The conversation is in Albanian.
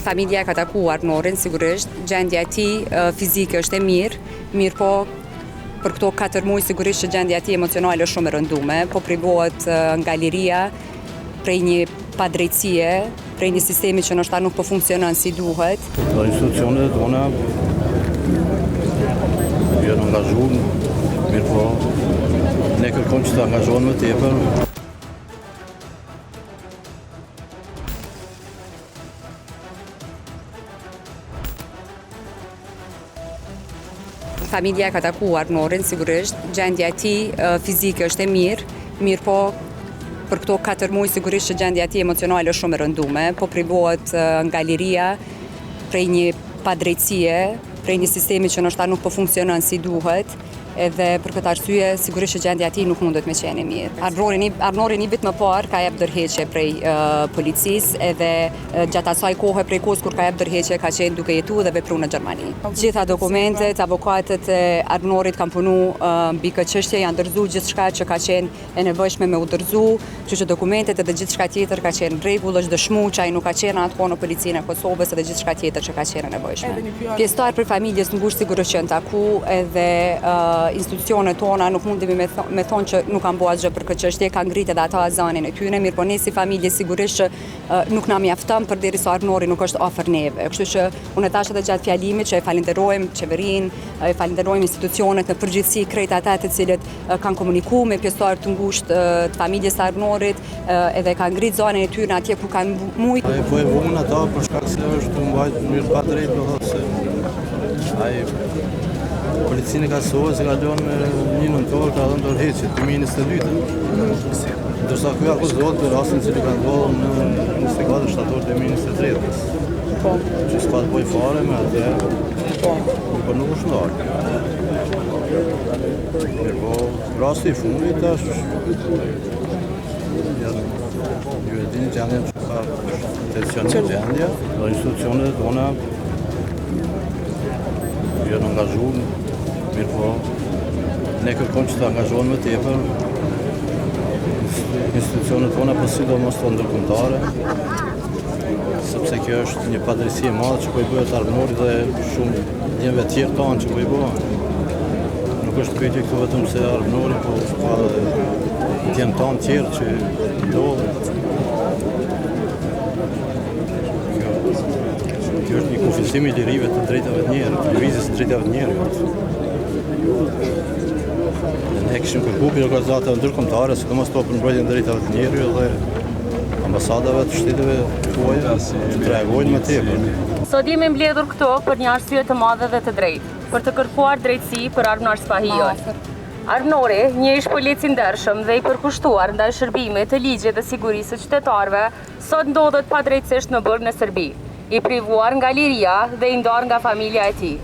Familja e ka taku Arbnorin, sigurisht, gjendja e tij fizike është e mirë, mirëpo për këto 4 muaj sigurisht që gjendja e tij emocionale është shumë e rëndume, po privohet nga liria prej një padrejtësie, prej një sistemi që ndoshta nuk po funksionon si duhet. Dhe institucionet tona janë angazhu, mirëpo ne kërkojmë që të angazhohen më tepër. Familja e ka taku Arbnorin, sigurisht, gjendja e tij fizike është e mirë, mirëpo për këto 4 muaj sigurisht që gjendja e tij emocionale është shumë e rëndume, po privohet nga liria prej një padrejtësie, prej një sistemi që ndoshta nuk po funksionon si duhet. Edhe për këtë arsye, sigurisht që gjendja e tij nuk mundet me qenë e mirë. Arbnori një, Arbnori një vit më parë ka jep dorëheqje prej uh, policisë edhe uh, gjatë asaj kohe prej kohës kur ka jep dorëheqje ka qenë duke jetu dhe vepru në Gjermani. Gjitha dokumentet, avokatët e Arbnorit kanë punu uh, mbi këtë çështje, janë dorëzu gjithçka që ka qenë e nevojshme me u dorëzu, kështu që dokumentet edhe gjithçka tjetër ka qenë në rregull, është dëshmu që ai nuk ka qenë atë kohë në policinë e Kosovës edhe gjithçka tjetër që ka qenë e nevojshme. Pjesëtarë prej familjes ngushtë sigurisht që janë taku edhe uh, institucionet tona nuk mundemi me, me thonë që nuk kanë bo asgjë për këtë çështje, kanë ngritë edhe ata zanin e tyne, mirëpo ne si familje sigurisht që uh, nuk na mjafton përderisa Arbnori nuk është afër neve. Kështu që unë e thashë edhe gjatë fjalimit që e falenderojmë qeverinë, e falenderojmë institucionet në përgjithësi krejt ata të cilët kanë komuniku me pjesëtarë të ngushtë të familjes së Arbnorit, edhe kanë ngrit zanin e tyre atje ku kanë mujt. Ai po e vunë ata për shkak se është tu mbajt në mënyrë padrejtë, do thotë se ai policinë e Kosovës e ka lënë me një nëntor ka dhënë dorëheqje 2022. Ndërsa ky akuzohet për rastin i cili ka ndodhur në 24 shtator 2023. Po. Që s'ka të bëjë fare me atë. Po. Po nuk është ndarë. Mirëpo, rasti i fundit tash ju e dini gjendjen që ka tensionu gjendja, dhe institucionet tona janë angazhu, mirëpo, ne kërkojmë që të angazhohen më tepër, institucionet tona, po sidomos të ndërkombëtare, sepse kjo është një padrejtësi e madhe që po i bëhet Arbnorit dhe shumë djemve tjerë tanë që po i bëhen. Nuk është pyetje këtu vetëm se Arbnori, po ka edhe djem tanë tjerë që ndodhen. Kjo, kjo është një kufizim i lirive të drejtave të njerëzve, të lëvizjes të drejtave të njerëzve. Dhe ne kishim kërku prej organizatave ndërkombëtare, sidomos to për mbrojtjen e drejtave të njeriut dhe ambasadave të shteteve të huaja që të reagojnë më tepër. Sot jemi mbledhur këtu për një arsye të madhe dhe të drejtë, për të kërkuar drejtësi për Arbnor Spahiun. Arbnori, një ish polic i ndershëm dhe i përkushtuar ndaj shërbimit të ligjit dhe sigurisë së qytetarëve, sot ndodhet padrejtësisht në burg në Serbi, i privuar nga liria dhe i ndarë nga familja e tij.